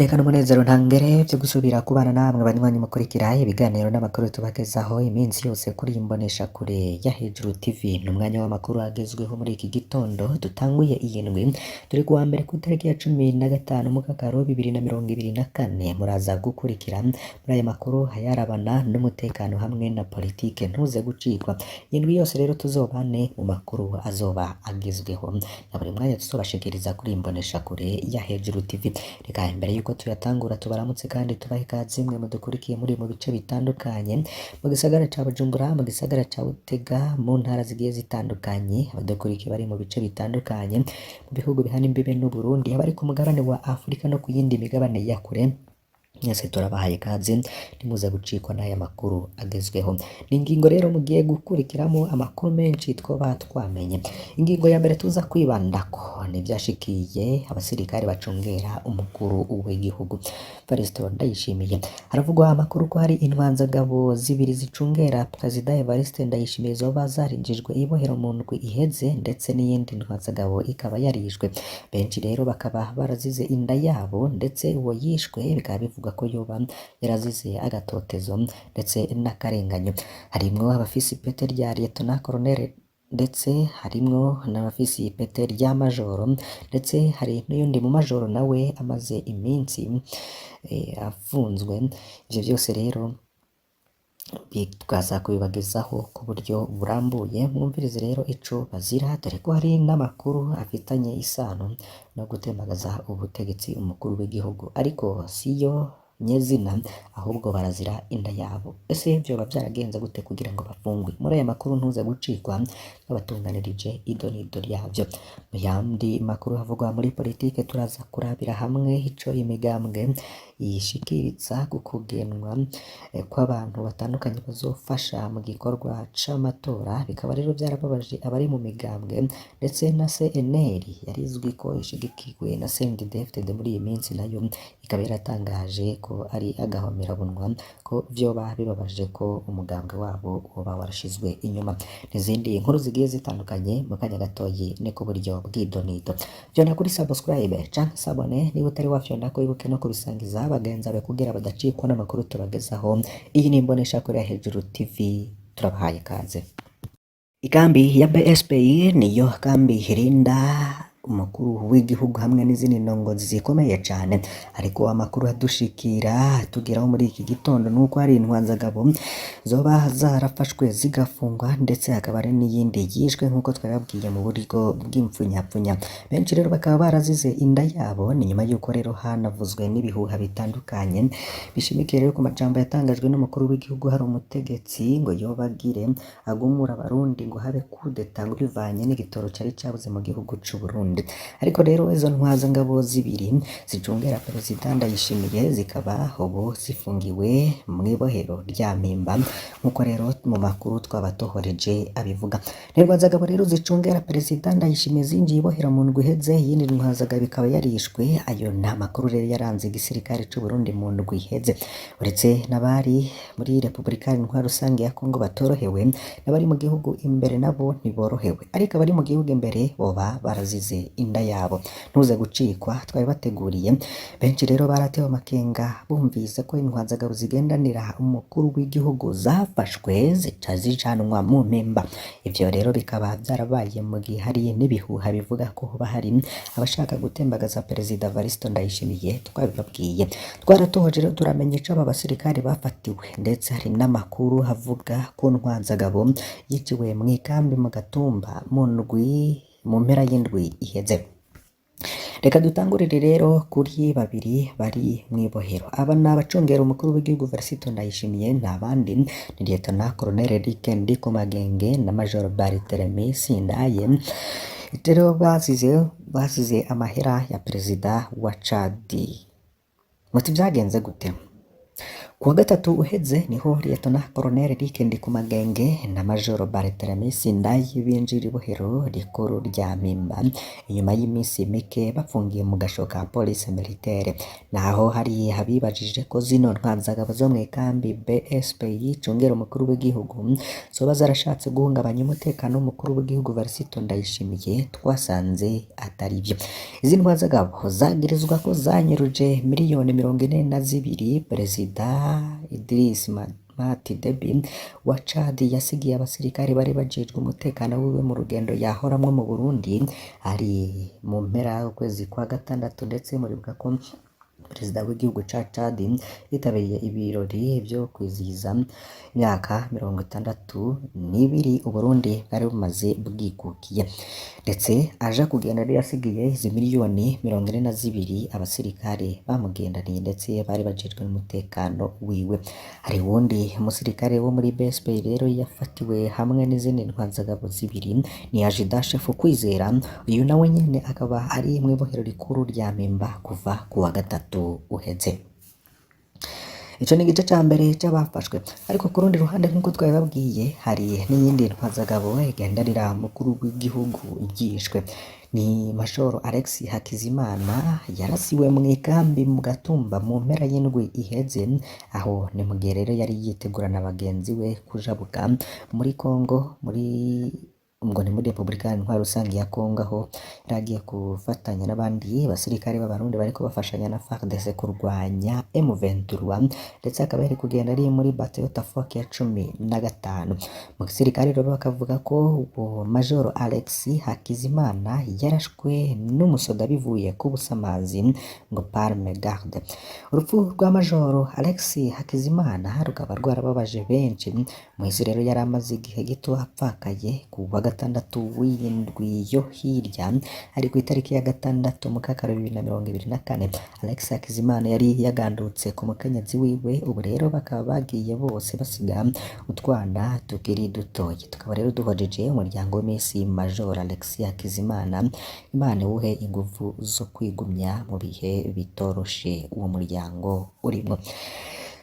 Iteka n'umunezero ntangere vyo gusubira kubana namwe banywanyi mukurikira ibiganiro n'amakuru tubagezaho iminsi yose kuri iyi mboneshakure ya Hejuru TV. Ni umwanya w'amakuru agezweho muri iki gitondo dutanguye iyi ndwi, turi kuwa mbere ku itariki ya 15 Mukakaro 2024. Muraza gukurikira muri aya makuru ayarabana n'umutekano hamwe na politike, ntuze gucikwa. Iyi ndwi yose rero tuzobane mu makuru azoba agezweho na buri mwanya tuzobashikiriza kuri iyi mboneshakure ya Hejuru TV. Reka imbere yuko tuyatangura tubaramutse kandi tubahe ikaze mwe mudukurikiye muri mu bice bitandukanye, mu gisagara ca Bujumbura, mu gisagara ca Gitega, mu ntara zigiye zitandukanye, abadukurikiye bari mu bice bitandukanye, mu bihugu bihana imbibe n'u Burundi, abari ku mugabane wa Afrika no ku yindi migabane ya kure, mwese turabahaye ikaze, ntimuze gucikwa n'aya makuru agezweho. Ni ingingo rero mugiye gukurikiramo amakuru menshi twoba twamenye. Ingingo ya mbere tuza kwibandako ni ivyashikiye abasirikare bacungera umukuru w'igihugu Evariste Ndayishimiye. Haravugwa amakuru ko hari intwanzagabo zibiri zicungera Perezida Evariste Ndayishimiye zoba zarinjijwe ibohero mu ndwi iheze, ndetse n'iyindi ntwanzagabo ikaba yarishwe. Benshi rero bakaba barazize inda yabo, ndetse uwo yishwe bikaba bivugwa ko yoba yarazize agatotezo ndetse n'akarenganyo. Harimwo abafise ipete rya Lieutenant Colonel, ndetse harimwo n'abafise ipete rya majoro, ndetse hari n'uyundi mu majoro nawe amaze iminsi afunzwe. Ivyo vyose rero tukaza kubibagezaho ku buryo burambuye. Mwumvirize rero ico bazira, dore ko hari n'amakuru afitanye isano no gutembagaza ubutegetsi umukuru w'igihugu, ariko siyo nyezina, ahubwo barazira inda yabo. Ese vyoba vyaragenze gute kugira ngo bafungwe? Muri aya makuru ntuze gucikwa, twabatunganirije idonido ryavyo. Mu yandi makuru havugwa muri politike, turaza kurabira hamwe ico imigambwe yishikiriza ku kugenwa kw'abantu batandukanye bazofasha mu gikorwa c'amatora. Bikaba rero vyarababaje abari mu migambwe, ndetse na CNL yari izwi ko ishigikiwe na CNDD-FDD muri iyi minsi nayo ikaba yaratangaje ko ari agahomerabunwa, ko vyoba bibabaje ko umugambwe wabo woba warashizwe inyuma. N'izindi nkuru zigiye zitandukanye mu kanya gatoyi ni ku buryo bw'idonido. Vyonda kuri subscribe canke s'abonner niba utari wafyonda ko, wibuke no kubisangiza bagenzi bawe kugira badacikwa n'amakuru tubagezaho. Iyi ni imboneshakure ya Hejuru TV, turabahaye ikaze. Ikambi ya BSPI niyo kambi irinda umukuru w'igihugu hamwe n'izindi ndongozi zikomeye cane, ariko amakuru adushikira tugeraho muri iki gitondo nuko hari intwanzagabo zoba zarafashwe zigafungwa, ndetse hakaba hari n'iyindi yishwe nk'uko twababwiye mu buryo bw'impfunyapfunya. Benshi rero bakaba barazize inda yabo. Ni nyuma y'uko rero hanavuzwe n'ibihuha bitandukanye bishimikiye rero ku majambo yatangajwe n'umukuru w'igihugu, hari umutegetsi ngo yoba agire agumura abarundi ngo habe kudeta, ngo bivanye n'igitoro cari cabuze mu gihugu c'u Burundi. Ariko rero izo ntwazangabo zibiri zicungera Perezida Ndayishimiye zikaba ubu zifungiwe mw'ibohero rya Mpimba, nk'uko rero mu makuru twabatohoreje abivuga. Intwazangabo rero zicungera Perezida Ndayishimiye zinjiye ibohero mu ndwi iheze, iyindi ntwazangabo ikaba yarishwe. Ayo ni amakuru rero yaranze igisirikare c'u Burundi mu ndwi iheze. Uretse n'abari muri Repubulika Intwaro Rusange ya Kongo batorohewe, n'abari mu gihugu imbere nabo ntiborohewe, ariko abari mu gihugu imbere boba barazize inda yabo. Ntuze gucikwa, twabibateguriye. Benshi rero baratewe amakenga bumvise ko intwazagabo zigendanira umukuru w'igihugu zafashwe zica zijanwa mu mpimba. Ivyo rero bikaba vyarabaye mu gihe hari n'ibihuha bivuga ko hoba hari abashaka gutembagaza Perezida Evariste Ndayishimiye. Twabibabwiye, twaratohoje rero turamenya ico aba basirikare bafatiwe, ndetse hari n'amakuru avuga ko ntwanzagabo yiciwe mw'ikambi mu Gatumba mu ndwi, mu mpera y'indwi iheze. Reka dutangurire rero kuri babiri bari mw'ibohero. Aba ni abacungera umukuru w'igihugu Evariste Ndayishimiye, nta bandi ni Lieutenant Colonel Eric Ndikumagenge na Major Barthelemy Sindaye. Rero basize amahera ya perezida wa Chad. Muti vyagenze gute? Kuwa gatatu uheze niho Lieutenant Colonel Eric Ndikumagenge na Major Barthelemy Sindayi binjira ibohero rikuru rya Mpimba inyuma y'imisi mike bafungiye mu gasho ka police militaire. Naho hari abibajije ko zino ntwazagabo zo mw'ikambi BSP yicungera umukuru w'igihugu zoba zarashatse guhungabanya umutekano w'umukuru w'igihugu Varisito Ndayishimiye, twasanze atari vyo. Izi ntwazagabo zagirizwa ko zanyuruje 42 miliyoni Perezida Idris Mahamat Deby wa Chad yasigiye abasirikare bari bajejwe umutekano wiwe mu rugendo yahoramwo mu Burundi ari mu mpera y'ukwezi kwa gatandatu. Ndetse muribuka ko perezida w'igihugu ca Chad yitabiriye ibirori vyo kwizihiza imyaka 62 Uburundi bwari bumaze bwikukiye, ndetse aja kugenda yari yasigiye izi 42 miliyoni abasirikare bamugendaniye ndetse bari bajejwe n'umutekano wiwe. Hari uwundi musirikare wo muri BSP rero yafatiwe hamwe n'izindi ntwazagabo zibiri, ni Ajida Chef Kwizera. Uyu nawe nyene akaba ari mw'ibohero rikuru rya Mpimba kuva kuwa gatatu uheze. Ico ni igice ca mbere c'abafashwe, ariko ku rundi ruhande nk'uko twabibabwiye hari n'iyindi ntwazagabo igendanira mukuru w'igihugu yishwe, ni Majoro Alex Hakizimana yarasiwe mw'ikambi mu Gatumba mu mpera y'indwi iheze. Aho ni mu gihe rero yari yitegura na bagenzi we kujabuka muri Congo, muri ngo ni muri Republika Intwaro Rusangi ya Congo, aho yari agiye gufatanya n'abandi basirikare b'Abarundi bariko bafashanya na FARDC kurwanya M23, ndetse akaba yari kugenda ari muri Bataillon Tafok ya 15. Mu gisirikare rero bakavuga ko uwo Majoro Alex Hakizimana yarashwe n'umusoda bivuye ku busamazi, ngo par mégarde. Urupfu rwa Majoro Alex Hakizimana rukaba rwarababaje benshi. Muhisi rero yari amaze igihe gito apfakaye. Ku wa gatandatu w'indwi yo hirya, ari ku itariki ya 6 Mukakaro 2024, Alex Hakizimana yari yagandutse ku mukenyezi wiwe. Ubu rero bakaba bagiye bose basiga utwana tukiri dutoyi. Tukaba rero duhojeje umuryango w'imisi Major Alex Hakizimana. Imana iwuhe inguvu zo kwigumya mu bihe bitoroshe uwo muryango urimwo.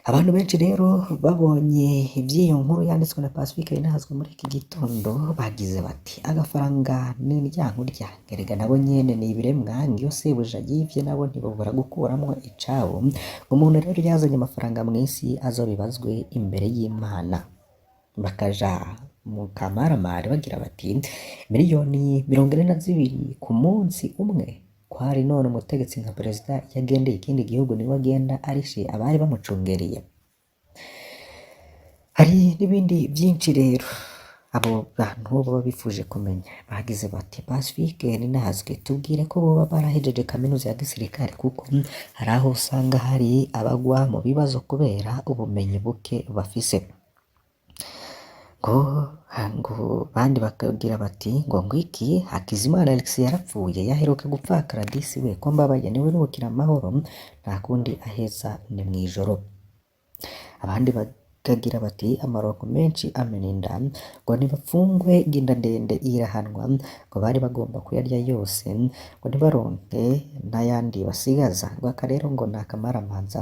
Abantu benshi rero babonye ivy'iyo nkuru yanditswe na Pacifique Inahazwe muri iki gitondo bagize bati: agafaranga ni indyankurya, erega nabo nyene ni ibiremwa, ngiyo sebuja yivye nabo ntibobura gukuramwo icabo. Umuntu rero yazanye amafaranga mw'isi azobibazwe imbere y'Imana. Bakaja mu kamaramare bagira bati: 42 miliyoni ku munsi umwe, kwari none umutegetsi nka perezida yagendeye ikindi gihugu niwe agenda arishe abari bamucungereye. Hari n'ibindi vyinshi rero abo bantu baba bifuje kumenya. Bagize bati: Pacifique Ninahazwe, tubwire ko boba barahejeje kaminuza ya gisirikare, kuko hari aho usanga hari abagwa mu bibazo kubera ubumenyi buke bafise. Ngo bandi bakagira bati: ngo ngwiki, Hakizimana Alex yarapfuye, yaheruka gupfakara disi we, ko mbabaye, niwe ruhukira amahoro, nta kundi aheza ni mw'ijoro. Abandi bakagira bati: amaronko menshi amena inda, ngo nibafungwe inda ndende irahanwa, ngo bari bagomba kuyarya yose ngo ntibaronke n'ayandi basigaza, ngo aka rero ngo ni akamaramaza.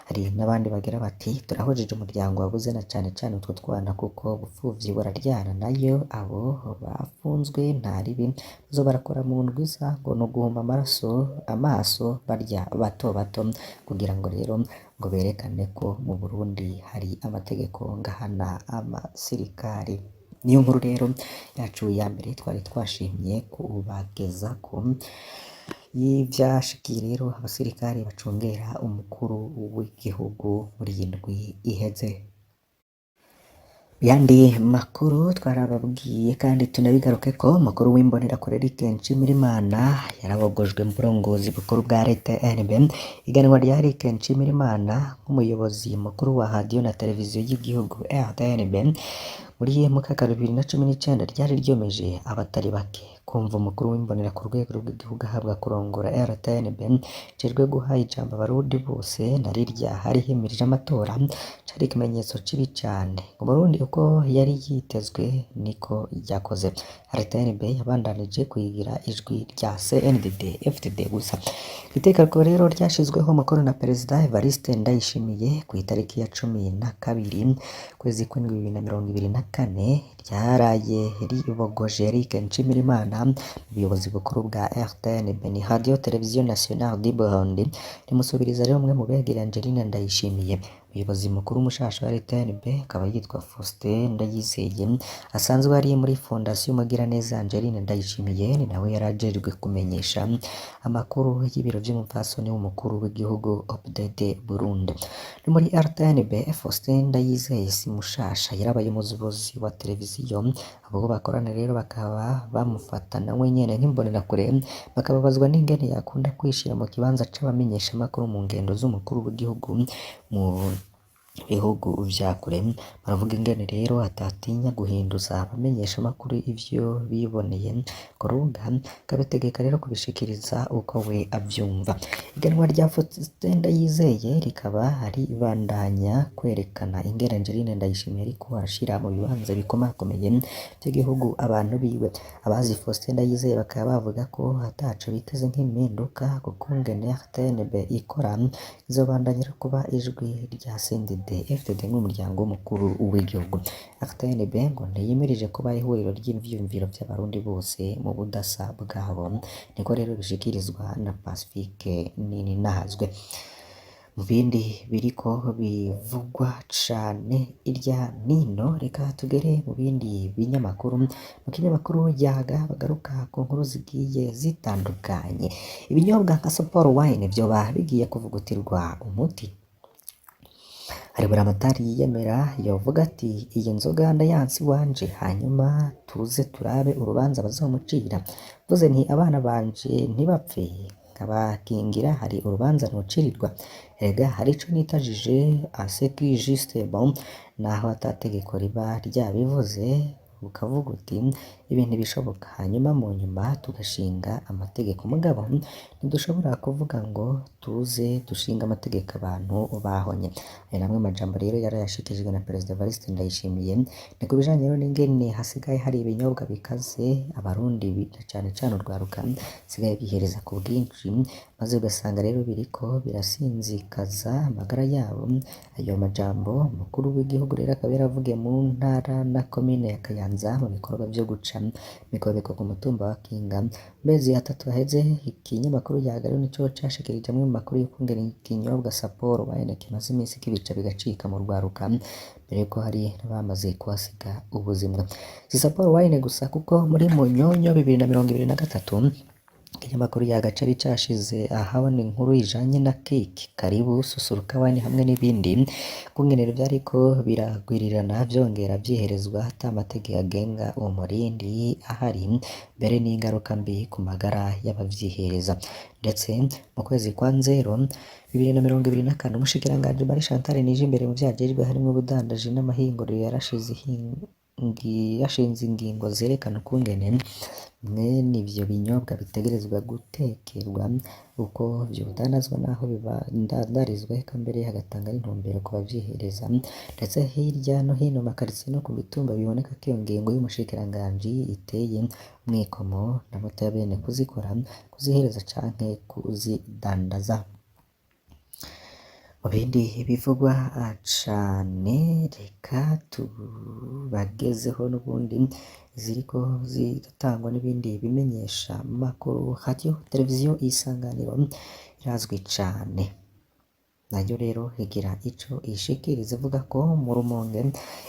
Hari n'abandi bagira bati: turahojeje umuryango wabuze na cane cane utwo twana, kuko ubupfuvyi buraryana, nayo abo bafunzwe nta ribi bazo barakora mu ndwiza, ngo no guhuma amaraso amaso barya bato bato, kugira ngo rero ngo berekane ko mu Burundi hari amategeko ngahana amasirikari. Niyo nkuru rero yacu ya mbere twari twashimye kubagezako y'ivyashikiye rero abasirikare bacungera umukuru w'igihugu muri iyi ndwi iheze. Yandi makuru twarababwiye kandi tunabigaruke ko umukuru w'imbonerakure Eric Nshimirimana yarabogojwe mu burongozi bukuru bwa RTNB. Iganwa rya Eric Nshimirimana nk'umuyobozi mukuru wa radiyo na televiziyo y'igihugu RTNB muri mukaka 2019 ryari ryomeje abatari bake. Kumva umukuru w'imbonera ku rwego rw'igihugu ahabwa kurongora RTNB ijejwe guha ijambo abarundi bose na rirya hari himirije amatora cari ikimenyetso cibi cane. Umurundi uko yari yitezwe niko yakoze. RTNB yabandanije kuyigira ijwi rya CNDD FDD gusa. Itegeko rero ryashizweho umukono na Perezida Evariste Ndayishimiye kw'itariki ya 12 kwezi kw'indwi 2024 ryaraye ribogoje Eric Nshimirimana mu buyobozi bukuru bwa RTNB ni Radio Television Nationale du Burundi, rimusubiriza rero umwe mu begereye Angeline Ndayishimiye. Umuyobozi mukuru mushasha wa RTNB akaba yitwa Faustin Ndayizeye, asanzwe ari muri Fondation Mugiraneza Angeline Ndayishimiye, ni nawe yarajejwe kumenyesha amakuru y'ibiro vy'umupfasoni w'umukuru w'igihugu Opdd Burundi. No muri RTNB Faustin Ndayizeye si mushasha, yarabaye umuyobozi wa televiziyo, abo bakorana rero bakaba bamufata nawe nyene nk'imbonerakure, bakababazwa n'ingene yakunda kwishira mu kibanza c'abamenyeshamakuru mu ngendo z'umukuru w'igihugu mu bihugu vya kure. Baravuga ingene rero atatinya guhinduza abamenyeshamakuru ivyo biboneye ku rubuga, akabitegeka rero kubishikiriza uko we avyumva. Iganwa rya Faustin Ndayizeye rikaba ribandanya kwerekana ingene Angeline Ndayishimiye ariko arashira mu bibanza bikomakomeye vy'igihugu abantu biwe. Abazi Faustin Ndayizeye bakaba bavuga ko ataco biteze nk'impinduka kuko ingene RTNB ikora izobandanya kuba ijwi rya CNDD FDD nk'umuryango mukuru w'igihugu. RTNB ngo ntiyimirije kuba ihuriro ry'ivyiyumviro vy'abarundi bose mu budasa bwabo, niko rero bishikirizwa na Pacifique Nininahazwe. Mu bindi biriko bivugwa cane irya nino, reka tugere mu bindi binyamakuru. Mu kinyamakuru Yaga bagaruka ku nkuru zigiye zitandukanye. Ibinyobwa nka Sopor Wine vyoba bigiye kuvugutirwa umuti. Hari buramatari yiyemera yovuga ati iyi nzoga ndayanse iwanje, hanyuma tuze turabe urubanza bazomucira. Mvuze nti abana banje ntibapfe nkabakingira, hari urubanza nocirirwa? Erega hari ico nitajije à ce qui juste bon, naho atategeko riba ryabivuze, ukavuga uti ibi ntibishoboka, hanyuma mu nyuma tugashinga amategeko. Mugabo ntidushobora kuvuga ngo tuze dushinge amategeko abantu bahonye. Aya namwe majambo rero yarayashikirijwe na Perezida Evariste Ndayishimiye, ni ku bijanye rero n'ingene hasigaye hari ibinyobwa bikaze abarundi na cane cane urwaruka basigaye bihereza ku bwinshi, maze ugasanga rero biriko birasinzikaza amagara yabo. Ayo majambo umukuru w'igihugu rero akaba yaravugiye mu ntara na komine ya Kayanza mu bikorwa vyo guca imikobeko ku mutumba wa Kinga. Mu mezi 3 aheze ikinyamakuru Yaga rero nico cashikirije amwe mu makuru y'ukungene ikinyobwa Sapporo Wine kimaze imisi kibica bigacika mu rwaruka, mbere yuko hari n'abamaze kuhasiga ubuzima. Si Sapporo Wine gusa kuko muri Munyonyo 2023 ikinyamakuru Yaga cari cashize ahabona inkuru ijanye na keke, karibu, susuruka wine hamwe n'ibindi, kungene vyariko biragwirirana vyongera vyiherezwa ata mategeko agenga uwo murindi ahari, mbere n'ingaruka mbi ku magara y'abavyihereza. Ndetse mu kwezi kwa Nzero 2024 umushikiranganji Marie Chantal Nijimbere mu vyo ajejwe harimwo ubudandaji n'amahinguriro yarashinze ingingo zerekana ukungene mwene ivyo binyobwa bitegerezwa gutekerwa, uko vyodandazwa n'aho bidandarizwa, eka mbere hagatanga n'intumbero ku bavyihereza. Ndetse hirya no hino mu makaritsiye no ku mitumba biboneka ko iyo ngingo y'umushikiranganji iteye umwikomo na muto ya bene kuzikora, kuzihereza canke kuzidandaza. Mu bindi bivugwa cane reka tubagezeho n'ubundi ziriko ziratangwa n'ibindi bimenyesha makuru. Radio Televiziyo Isanganiro irazwi cane, nayo rero igira ico ishikiriza ivuga ko mu Rumonge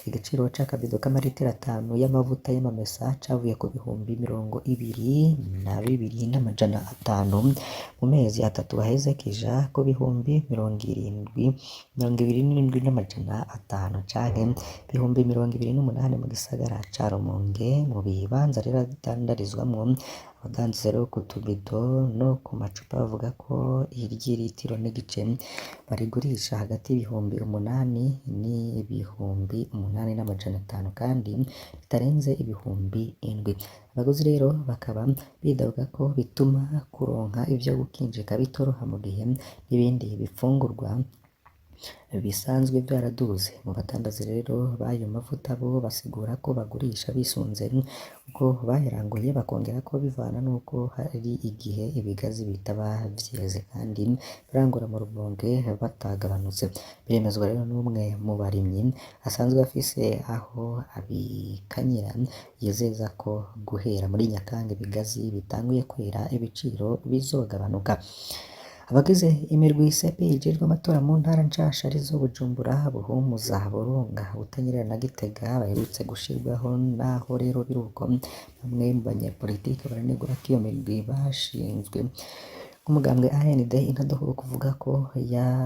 igiciro c'akabido k'amaritiro 5 y'amavuta y'amamesa cavuye ku 22,500 mu mezi 3 aheze kija ku 77,500 canke 28,000 mu gisagara ca Rumonge. Mu bibanza rero bidandarizwamwo Abadandaza rero ku tubido no ku macupa bavuga ko iry'iritiro n'igice barigurisha hagati y'8,000 n'8,500 kandi ritarenze 7,000. Abaguzi rero bakaba bidoga ko bituma kuronka ivyo gukinjika bitoroha mu gihe n'ibindi bifungurwa bisanzwe vyaraduze. Mu badandaza rero b'ayo mavuta bo basigura ko bagurisha bisunze uko bayaranguye, bakongera ko bivana n'uko hari igihe ibigazi bitaba vyeze kandi barangura mu Rumonge batagabanutse. Biremezwa rero n'umwe mu barimyi asanzwe afise aho abikanyira, yizeza ko guhera muri Nyakanga ibigazi bitanguye kwera ibiciro bizogabanuka. Abagize imirwi CPI ijejwe amatora mu ntara nshasha arizo Bujumbura, Buhumuza, Burunga, Butanyerera na Gitega baherutse gushirwaho, naho rero biruko bamwe mu banyepolitike baranegura ko iyo mirwi bashinzwe nk'umugambwe AND intadohoka kuvuga ko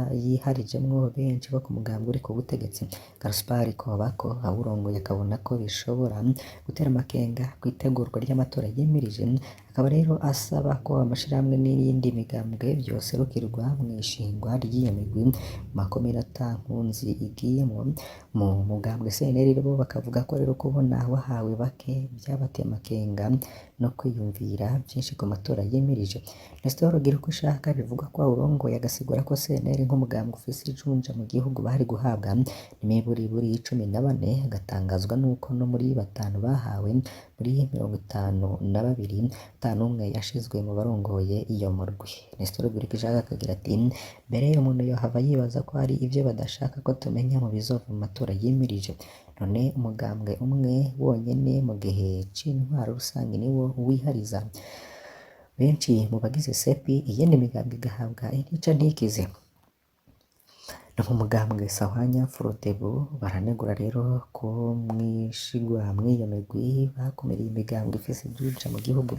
yiharijemwo benshi bo ku mugambwe uri ku butegetsi. Gaspard Kobako awurongoye akabona ko bishobora gutera amakenga kw'itegurwa ry'amatora yimirije, akaba rero asaba ko amashirahamwe n'iyindi migambwe vyoserukirwa mw'ishingwa ry'iyo migwi mu makomine ata nkunzi igiyemwo. Mu mugambwe CNL bo bakavuga ko rero kubona wahawe bake vyabateye amakenga no kwiyumvira vyinshi ku matora yimirije. Nestor Girukishaka bivugwa ko awurongoye agasigura ko CNL nk'umugambwe ufise ijunja mu gihugu bari guhabwa n'imiburiburi 14, agatangazwa n'uko no muri batanu bahawe muri 52 ata n'umwe yashizwe mu barongoye iyo murwi. Nestor Girukishaka akagira ati: "Mbere umuntu yohava yibaza ko hari ivyo badashaka ko tumenya mu bizova mu matora yimirije. None umugambwe umwe wonyene mu gihe c'intwaro rusangi niwo wihariza benshi mu bagize CPI, iyindi migambwe igahabwa intica ntikize." No mu mugambwe Sahwanya Frodebu baranegura rero ko mwishigwa mw'iyo migwi bakumiriye imigambwe ifise ijunja mu gihugu.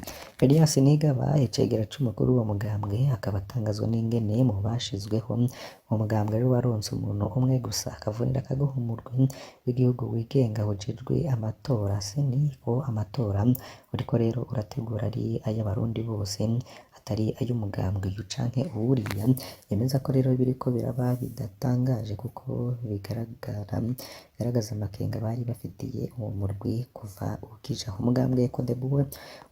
Elias Nigaba, icegera c'umukuru w'uwo mugambwe, akaba atangazwa n'ingene mu bashizweho uwo mugambwe rero waronse umuntu umwe gusa, akavunira akagohe umurwi w'igihugu wigenga ujejwe amatora CENI, ko amatora uriko rero urategura ari ay'abarundi bose atari ay'umugambwe uyu canke uwuriya. Yemeza ko rero biriko biraba bidatangaje kuko bigaragaza amakenga bari bafitiye uwo murwi kuva ukijaho. Umugambwe Codebu we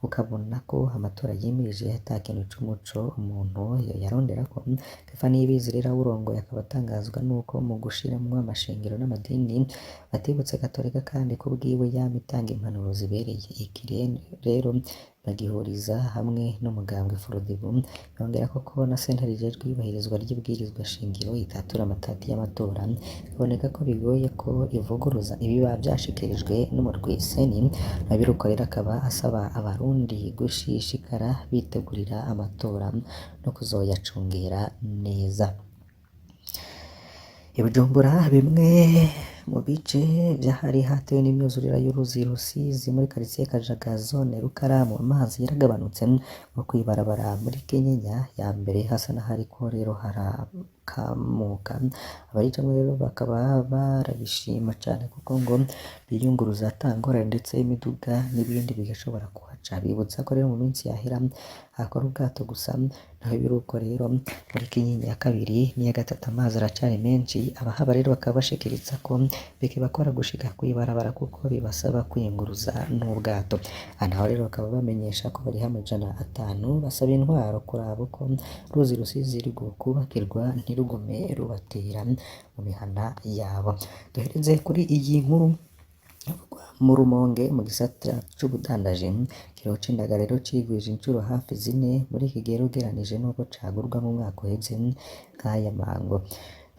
ukabona ko amatora yimirije ata kintu c'umuco umuntu yoyaronderako. Kefa Niyibizi rero awurongoye akaba atangazwa n'uko mu gushiramwo amashengero n'amadini batibutse Gatolika kandi kubwiwe yama itanga impanuro zibereye. Iki rero bagihuriza hamwe n'umugambwe Frodebu. Yongerako ko na sentare ijejwe iyubahirizwa ry'ibwirizwa shingiro itatura amatati y'amatora, biboneka ko bigoye ko ivuguruza ibiba vyashikirijwe n'umurwi CENI. Nabiruko rero akaba asaba abarundi gushishikara bitegurira amatora no kuzoyacungera neza. I Bujumbura bimwe mu bice vyahari hatewe n'imyuzurira y'uruzi Rusizi muri karitiye Kajaga zone Rukaramu, amazi yaragabanutse nko kw'ibarabara muri Kinyinya ya mbere hasa n'ahariko rero harakamuka. Abaricamwo rero bakaba barabishima cane kuko ngo biyunguruza ata ngorane ndetse imiduga n'ibindi bigashobora kuhaca. Bibutsa ko rero mu minsi yahera hakora ubwato gusa, naho ibiruko rero muri Kinyinya ya kabiri n'iya gatatu amazi aracari menshi. Abahaba rero bakaba bashikiriza ko bikibakora gushika kw'ibarabara kuko bibasaba kwiyunguruza n'ubwato. Aha naho rero bakaba bamenyesha ko bariha 500, basaba intwaro kuraba uko uruzi Rusizi rwokubakirwa ntirugume rubatera mu mihana yabo. Duhereze kuri iyi nkuru mu Rumonge mu gisata c'ubudandaji, ikiro c'indagara rero cigwije incuro hafi zine muri iki gihe ugereranije n'uko cagurwa mu mwaka uheze nk'aya mango.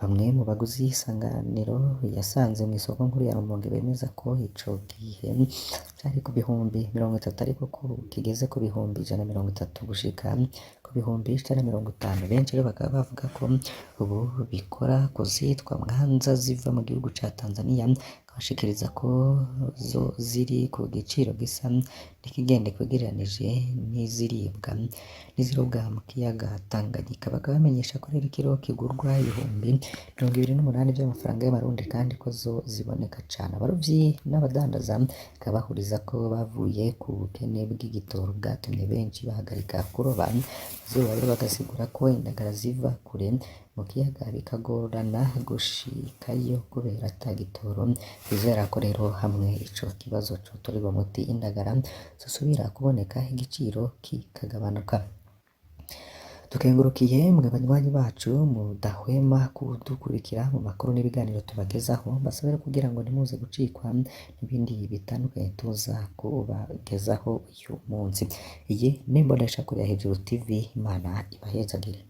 Bamwe mu baguzi Isanganiro yasanze mw'isoko nkuru ya Rumonge bemeza ko ico gihe cari ku 30,000 ariko ko ubu kigeze ku 130,000 gushika ku 150,000. Benshi rero bakaba bavuga ko ubu bikora ku zitwa mwanza ziva mu gihugu ca Tanzania, bakabashikiriza ko zo ziri ku giciro gisa n'ikigendeka ugereranije n'izirobwa mu kiyaga Tanganyika. Bakaba bamenyesha ko rero ikiro kigurwa 28,000 vy'amafaranga y'amarundi kandi ko zo ziboneka cane. Abarovyi n'abadandaza bakaba bahuriza Bashikiriza ko bavuye ku bukene bw'igitoro bwatumye benshi bahagarika kuroba. Izuba rero bagasigura ko indagara ziva kure mu kiyaga bikagorana gushikayo kubera ata gitoro. Bizera ko rero hamwe ico kibazo cotorerwa umuti indagara zosubira kuboneka igiciro kikagabanuka. Tukengurukiye mwe banywanyi bacu mudahwema kudukurikira mu makuru n'ibiganiro tubagezaho, mbasabire kugira ngo ntimuze gucikwa n'ibindi bitandukanye tuza kubagezaho uyu munsi. Iyi ni imboneshakure ya Hejuru TV, Imana ibahezagire.